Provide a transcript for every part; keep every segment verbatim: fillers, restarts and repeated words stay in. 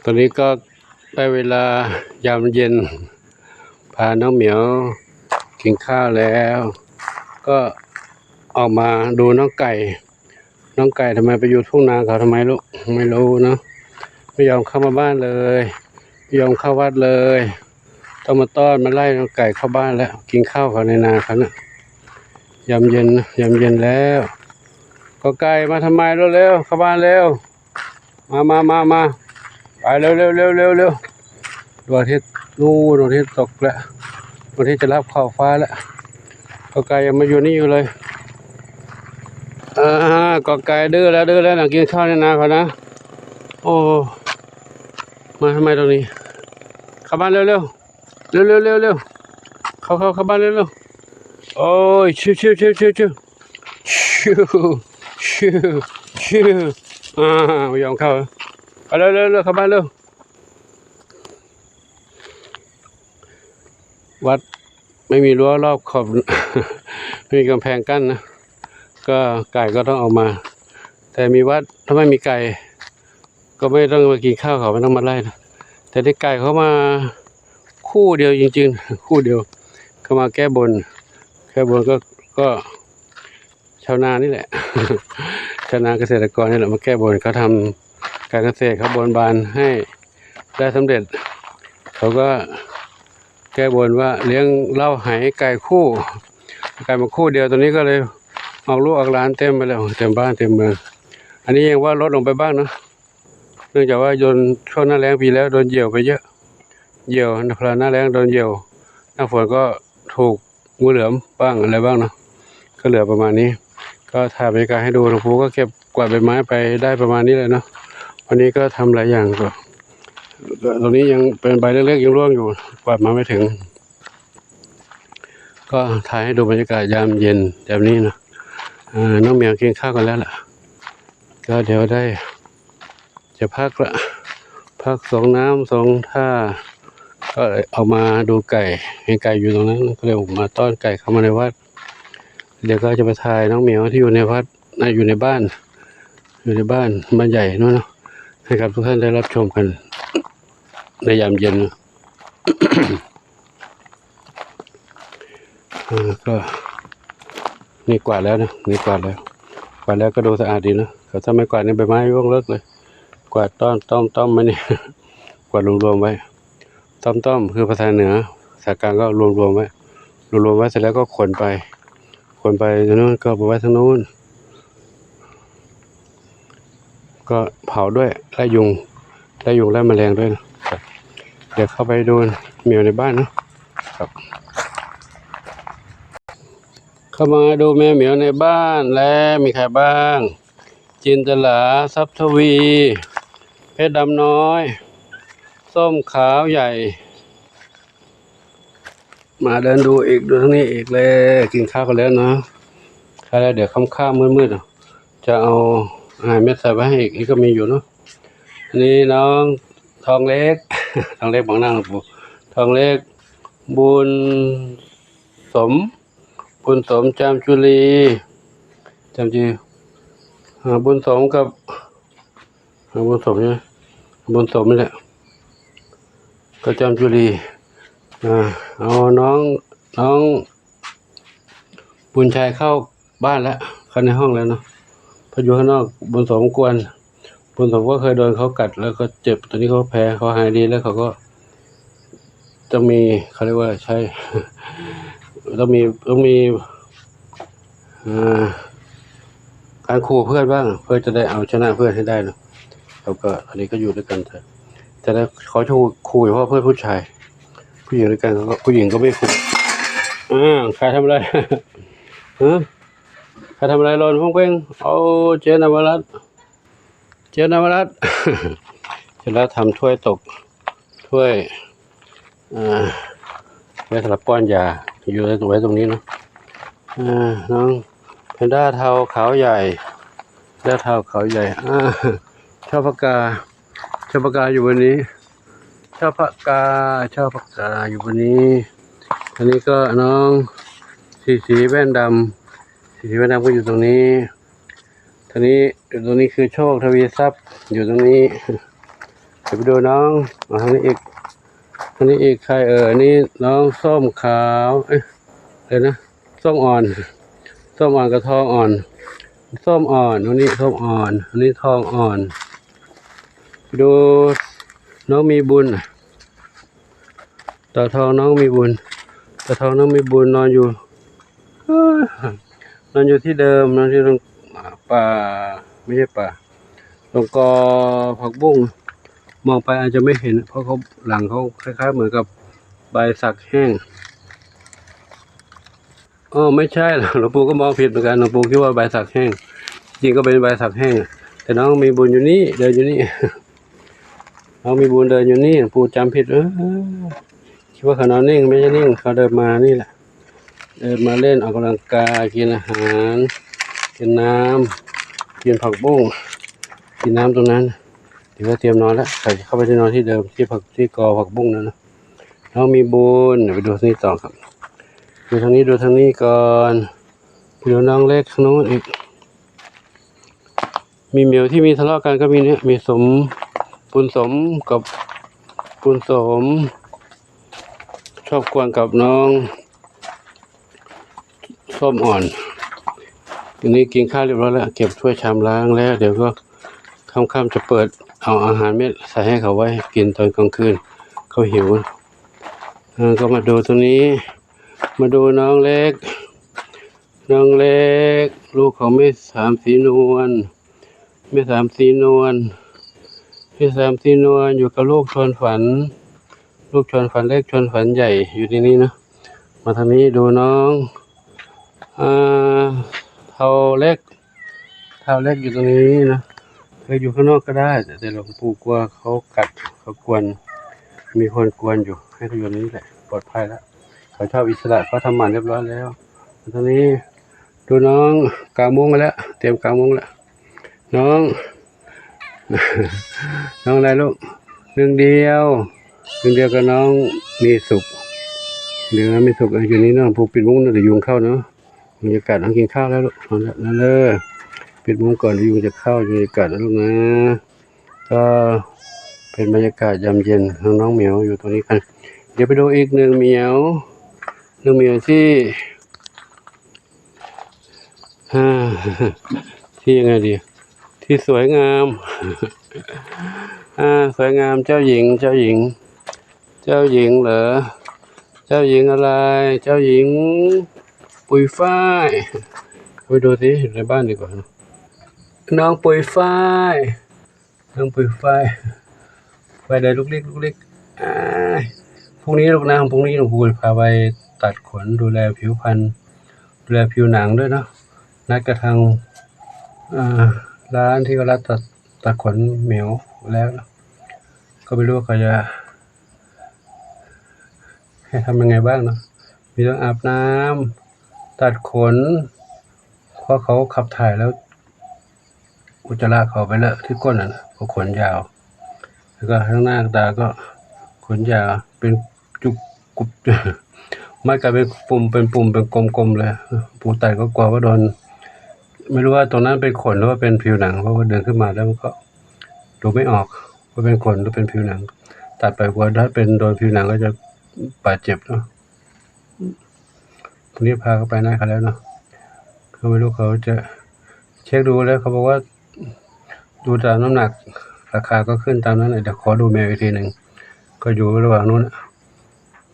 ตอนนี้ก็ได้เวลายามเย็น พาน้องเหมียวกินข้าวแล้ว ก็ออกมาดูน้องไก่ น้องไก่ทำไมไปอยู่ทุ่งนาเขาทำไมลูก ไม่รู้เนาะ ไม่ยอมเข้ามาบ้านเลย ไม่ยอมเข้าวัดเลย ต้องมาต้อนมาไล่น้องไก่เข้าบ้านแล้ว กินข้าวเขาในนาเขาน่ะ ยามเย็นนะ ยามเย็นแล้ว กอไก่มาทำไม เร็วๆ เข้าบ้านเร็ว มามามามา ไปเร็วเร็วเร็วเร็วเร็ว ดวงอาทิตย์ นู่น ดวงอาทิตย์ตกแล้ว ดวงอาทิตย์จะลับขอบฟ้าแล้ว กอไก่ยังมาอยู่นี่อยู่เลย อ่ากอไก่ดื้อแล้ว ดื้อแล้วนะ กินข้าวในนาเขานะ โอ้ มาทำไมตรงนี้ เข้าบ้านเร็วเร็วเร็วเร็วเร็วเร็ว เข้าเข้าเข้าบ้านเร็วเร็ว โอ้ย ชิวชิวชิวชิวชิว ชิว ชิว ชิว อ่า ไม่ยอมเข้า ไปเร็วเร็วเร็ว เข้าบ้านเร็ว วัดไม่มีรั้วรอบขอบ ไม่มีกำแพงกั้นนะ ก็ไก่ก็ต้องออกมา แต่มีวัด ถ้าไม่มีไก่ ก็ไม่ต้องมากินข้าวเขา ไม่ต้องมาไล่นะ แต่ได้ไก่เขามาคู่เดียวจริงๆ คู่เดียว เขามาแก้บน แก้บนก็ ก็ ชาวนานี่แหละ ชาวนาเกษตรกรนี่แหละมาแก้บน เขาทำการเกษตร เขาบนบานให้ได้สำเร็จ เขาก็แก้บนว่าเลี้ยงเหล้าไหไก่คู่ ไก่มาคู่เดียว ตอนนี้ก็เลยออกลูกออกหลานเต็มไปแล้ว เต็มบ้านเต็มเมือง อันนี้ยังว่าลดลงไปบ้างเนาะ เนื่องจากว่าโดนช่วงหน้าแล้งปีแล้วโดนเหยี่ยวไปเยอะ เหยี่ยว พอหน้าแล้งโดนเหยี่ยว หน้าฝนก็ถูกงูเหลือมบ้างอะไรบ้างเนาะ ก็เหลือประมาณนี้ ก็ถ่ายบรรยากาศให้ดู หลวงปู่ก็เก็บกวาดใบไม้ไปได้ประมาณนี้เลยเนาะ วันนี้ก็ทำหลายอย่าง ก็ตรงนี้ยังเป็นใบเล็กๆยังร่วงอยู่ กวาดมาไม่ถึง ก็ถ่ายให้ดูบรรยากาศยามเย็นแบบนี้นะ อ่า น้องเหมียวกินข้าวกันแล้วล่ะ ก็เดี๋ยวได้ จะพักละ พักสองน้ำสองท่า ก็เอามาดูไก่ เห็นไก่อยู่ตรงนั้น ก็เลยออกมาต้อนไก่เข้ามาในวัด เดี๋ยวก็จะไปถ่ายน้องเหมียวที่อยู่ในวัด อ่ะ อยู่ในบ้าน อยู่ในบ้าน บ้านใหญ่นู่นเนาะ ให้กับทุกท่านได้รับชมกัน ในยามเย็นนะ อ่า ก็ นี่กวาดแล้วนะ นี่กวาดแล้ว กวาดแล้วก็ดูสะอาดดีนะ เขาถ้าไม่กวาดนี่ใบไม้ร่วงเลิกเลย กวาดต้อมต้อมต้อมมาเนี่ย กวาดรวมๆไว้ ต้อมต้อมคือภาษาเหนือ ภาษากลางก็รวมๆไว้ รวมๆไว้เสร็จแล้วก็ขนไป ขนไปทางนู้นก็ไปไว้ทางนู้น ก็เผาด้วย ไล่ยุง ไล่ยุงไล่แมลงด้วยนะครับ เดี๋ยวเข้าไปดูเหมียวในบ้านเนาะ ครับ เข้ามาดูแมวเหมียวในบ้านแล้วมีใครบ้าง จินตลา ทรัพย์ทวี เพชรดำน้อย ส้มขาวใหญ่ มาเดินดูอีก ดูทางนี้อีกเลย กินข้าวกันแล้วเนาะ ข้าวแล้วเดี๋ยวค่ำๆมืดๆเนาะ จะเอาอาหารเม็ดใส่ไว้ให้อีก นี่ก็มีอยู่เนาะ อันนี้น้องทองเล็ก ทองเล็กบางนางหลวงปู่ ทองเล็ก บุญสม บุญสม จามจุลี จามจุลี อ่า บุญสมกับ อ่า บุญสมใช่ไหม บุญสมนี่แหละ ก็จามจุลี อ่า เอาน้อง น้อง บุญชัยเข้าบ้านแล้ว เข้าในห้องแล้วเนาะ เพราะอยู่ข้างนอก บุญสมกวน บุญสมก็เคยโดนเขากัดแล้วก็เจ็บ ตอนนี้เขาแพ้ เขาหายดีแล้วเขาก็ ต้องมี เขาเรียกว่าใช่ ต้องมี ต้องมี อ่า การขู่เพื่อนบ้าง เพื่อจะได้เอาชนะเพื่อนให้ได้เนาะ แล้วก็อันนี้ก็อยู่ด้วยกันเถอะ แต่ได้ขอชู้ ขู่เฉพาะเพื่อนผู้ชาย ผู้หญิงด้วยกันเขาก็ ผู้หญิงก็ไม่ขู่ อ่า ใครทำอะไร ฮะ ใครทำอะไรหล่นพวงเพ่ง โอ้ เจ๊นวรัตน์ เจ๊นวรัตน์ เจ๊นวรัตน์ทำถ้วยตก ถ้วย อ่า ไว้สำหรับป้อนยา อยู่ไว้ตรงนี้เนาะ อ่า น้องแพนด้าเทาขาวใหญ่ แพนด้าเทาขาวใหญ่ อ่า ชอบปากกา ชอบปากกาอยู่บนนี้ ชอบปากกา ชอบปากกาอยู่บนนี้ อันนี้ก็น้องสีสีแว่นดำ สีสีแว่นดำก็อยู่ตรงนี้ ทีนี้อยู่ตรงนี้คือโชคทวีทรัพย์ อยู่ตรงนี้ ดี๋ยวไปดูน้อง มาทางนี้อีก ทางนี้อีก ใครเอ่ย อันนี้น้องส้มขาว เอ๊ะ เดี๋ยวนะ ส้มอ่อน ส้มอ่อนกับทองอ่อน ส้มอ่อน อันนี้ส้มอ่อน อันนี้ทองอ่อน ไปดูน้องมีบุญ เต่าทองน้องมีบุญ เต่าทองน้องมีบุญนอนอยู่ นอนอยู่ที่เดิม นอนที่ตรงป่า ไม่ใช่ป่า ตรงกอผักบุ้ง มองไปอาจจะไม่เห็น เพราะเขา หลังเขาคล้ายๆเหมือนกับใบสักแห้ง อ๋อ ไม่ใช่หรอก หลวงปู่ก็มองผิดเหมือนกัน หลวงปู่คิดว่าใบสักแห้ง จริงก็เป็นใบสักแห้ง แต่น้องมีบุญอยู่นี่ เดินอยู่นี่ น้องมีบุญเดินอยู่นี่ หลวงปู่จำผิด เออ คิดว่าเขานอนนิ่ง ไม่ใช่นิ่ง เขาเดินมานี่แหละ เดินมาเล่น ออกกำลังกาย กินอาหาร กินน้ำ กินผักบุ้ง กินน้ำตรงนั้น ถือว่าเตรียมนอนแล้ว ใส่เข้าไปที่นอนที่เดิม ที่ผัก ที่กอผักบุ้งนั่นนะ น้องมีบุญ เดี๋ยวไปดูทางนี้ต่อครับ ดูทางนี้ ดูทางนี้ก่อน ไปดูน้องเล็กทางนู้นอีก มีเหมียวที่มีทะเลาะกันก็มีเนี่ย มีสม ปุณสมกับ ปุณสม ชอบกวนกับน้อง ส้มอ่อน ทีนี้กินข้าวเรียบร้อยแล้ว เก็บถ้วยชามล้างแล้ว เดี๋ยวก็ค่ำๆจะเปิดเอาอาหารเม็ดใส่ให้เขาไว้กินตอนกลางคืน เขาหิว เออ ก็มาดูตรงนี้ มาดูน้องเล็ก น้องเล็ก ลูกของแม่สามสีนวล แม่สามสีนวล แม่สามสีนวล อยู่กับลูกชวนฝัน ลูกชวนฝันเล็กชวนฝันใหญ่ อยู่ในนี้นะ มาทางนี้ดูน้อง อ่า เฒ่าเล็ก เฒ่าเล็กอยู่ตรงนี้นะ เธออยู่ข้างนอกก็ได้ แต่ แต่หลวงปู่กลัวเขากัด เขากวน มีคนกวนอยู่ ให้เขาอยู่ในนี้แหละ ปลอดภัยแล้ว เขาชอบอิสระ เขาทำหมันเรียบร้อยแล้ว ตอนนี้ดูน้อง กลางมุ้งแล้ว เตรียมกลางมุ้งแล้ว น้อง น้องอะไรลูก หนึ่งเดียว หนึ่งเดียวกับน้องมีสุข เดี๋ยวนะ มีสุข อยู่นี่เนาะ ผูกปิดมุ้งนะ เดี๋ยวยุงเข้าเนาะ บรรยากาศน้องกินข้าวแล้วลูก เอาละ นั่นเลย ปิดมุ้งก่อน เดี๋ยวยุงจะเข้า ยุงจะกัดนะลูกนะ ก็เป็นบรรยากาศยามเย็นของน้องเหมียวอยู่ตรงนี้กัน เดี๋ยวไปดูอีกหนึ่งเหมียว หนึ่งเหมียวที่ อ่า ที่ยังไงดี ที่สวยงาม อ่า สวยงาม เจ้าหญิง เจ้าหญิง เจ้าหญิงเหรอ เจ้าหญิงอะไร เจ้าหญิงปุยฝ้าย ไปดูสิ อยู่ในบ้านดีกว่า น้องปุยฝ้าย น้องปุยฝ้าย ไปได้ลูกเล็ก ลูกเล็ก อ้าย พรุ่งนี้ลูกนะ พรุ่งนี้หลวงปู่พาไปตัดขน ดูแลผิวพรรณ ดูแลผิวหนังด้วยเนาะ นัดกับทาง อ่า ร้านที่เขารับตัด ตัดขนเหมียวแล้วเนาะ ก็ไม่รู้ว่าเขาจะให้ทำยังไงบ้างเนาะ มีต้องอาบน้ำ ตัดขน เพราะเขาขับถ่ายแล้ว อุจจาระเขาไปเลอะที่ก้นน่ะนะ เพราะขนยาว แล้วก็ข้างหน้าตาก็ขนยาว เป็นจุกกุบ มันกลายเป็นปุ่ม เป็นปุ่ม เป็นกลมๆเลย ปู่ตัดก็กลัวว่าโดน ไม่รู้ว่าตรงนั้นเป็นขนหรือว่าเป็นผิวหนัง เพราะว่าเดินขึ้นมาแล้วมันก็ดูไม่ออกว่าเป็นขนหรือเป็นผิวหนัง ตัดไปกลัวถ้าเป็นโดนผิวหนังก็จะบาดเจ็บเนาะ พรุ่งนี้พาเขาไปนัดเขาแล้วเนาะ ก็ไม่รู้เขาจะเช็คดูแล้ว เขาบอกว่า ดูตามน้ำหนัก ราคาก็ขึ้นตามนั้นแหละ เดี๋ยวขอดูแมวอีกทีหนึ่ง ก็อยู่ระหว่างนู้นน่ะ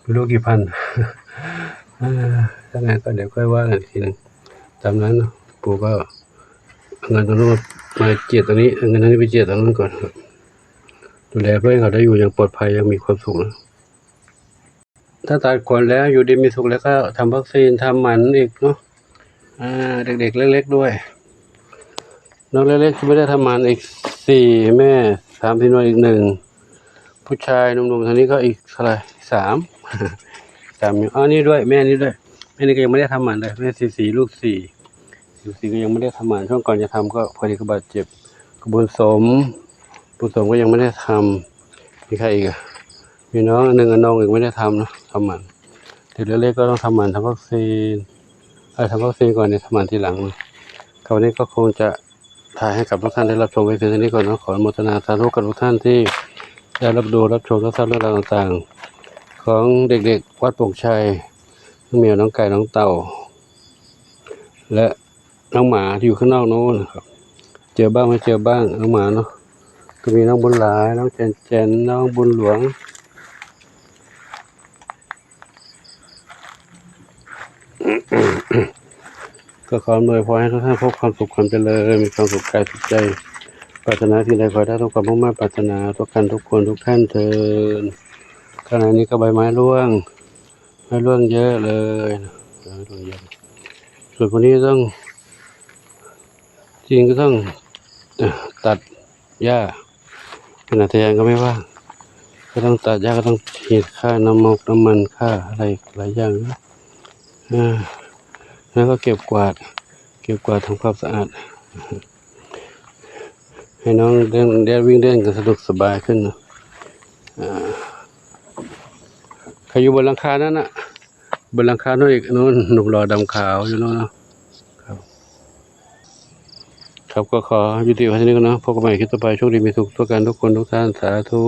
ไม่รู้กี่พัน เออ ถ้าไงก็เดี๋ยวค่อยว่ากันอีกทีหนึ่ง ตามนั้นเนาะ ปู่ก็เอาเงินตรงนู้นมาเจียดตรงนี้ เอาเงินตรงนี้ไปเจียดตรงนู้นก่อน ดูแลเพื่อให้เขาได้อยู่อย่างปลอดภัย อย่างมีความสุขนะ ถ้าตัดขนแล้วอยู่ดีมีสุขแล้วก็ทำวัคซีน ทำหมันอีกเนาะ อ่า เด็กๆเล็กๆด้วย น้องเล็กๆที่ไม่ได้ทำหมันอีกสี่ แม่สามสีนวลอีกหนึ่ง ผู้ชายหนุ่มๆทางนี้ก็อีกเท่าไหร่ สาม สาม อ๋อ นี่ด้วย แม่นี่ด้วย แม่นี่ก็ยังไม่ได้ทำหมันเลย แม่สีสี ลูกสี่ ลูกสี่ก็ยังไม่ได้ทำหมัน ช่วงก่อนจะทำก็พอดีก็บาดเจ็บ กระบุญสม บุญสมก็ยังไม่ได้ทำ มีใครอีกอะ มีน้องอันหนึ่ง อันน้องอีกไม่ได้ทำเนาะ ทำหมัน เด็กเล็กๆก็ต้องทำหมัน ทำวัคซีน เออ ทำวัคซีนก่อนเนี่ย ทำหมันทีหลัง คราวนี้ก็คงจะถ่ายให้กับทุกท่านได้รับชมไว้เพียงเท่านี้ก่อนเนาะ ขออนุโมทนาสาธุกับทุกท่านที่ ได้รับดูรับชมรับทราบเรื่องราวต่างๆ ของเด็กๆวัดโป่งชัย น้องแมว น้องไก่ น้องเต่า และน้องหมาที่อยู่ข้างนอกนู้นนะครับ เจอบ้างไม่เจอบ้าง น้องหมาเนาะ ก็มีน้องบุญหลาย น้องแจนแจน น้องบุญหลวง ก็ขออำนวยพรให้ทุกท่านพบความสุขความเจริญ มีความสุขกายสุขใจ ปรารถนาสิ่งใดขอให้ได้ทุกความมุ่งมั่นปรารถนาทุกท่านทุกคนทุกท่านเทอญ ข้างในนี้ก็ใบไม้ร่วง ไม้ร่วงเยอะเลยนะ ไม้ร่วงเยอะ ส่วนพวกนี้ต้อง จริงก็ต้อง เอ่อ ตัดหญ้า เป็นอาทยานก็ไม่ว่าง ก็ต้องตัดหญ้า ก็ต้องฉีดฆ่าน้ำมกน้ำมันฆ่าอะไรหลายอย่างนะ อ่า แล้วก็เก็บกวาด เก็บกวาดทำความสะอาด ให้น้องเล่น ได้วิ่งเล่นกันสนุกสบายขึ้นนะ อ่า ใครอยู่บนหลังคานั่นน่ะ บนหลังคาโน่นอีก โน่น หนุ่มหล่อดำขาวอยู่โน่นเนาะ ครับ ครับ ก็ขอยุติไว้เท่านี้ก่อนเนาะ พบกันใหม่คลิปต่อไป โชคดีมีสุขทั่วกันทุกคนทุกท่าน สาธุ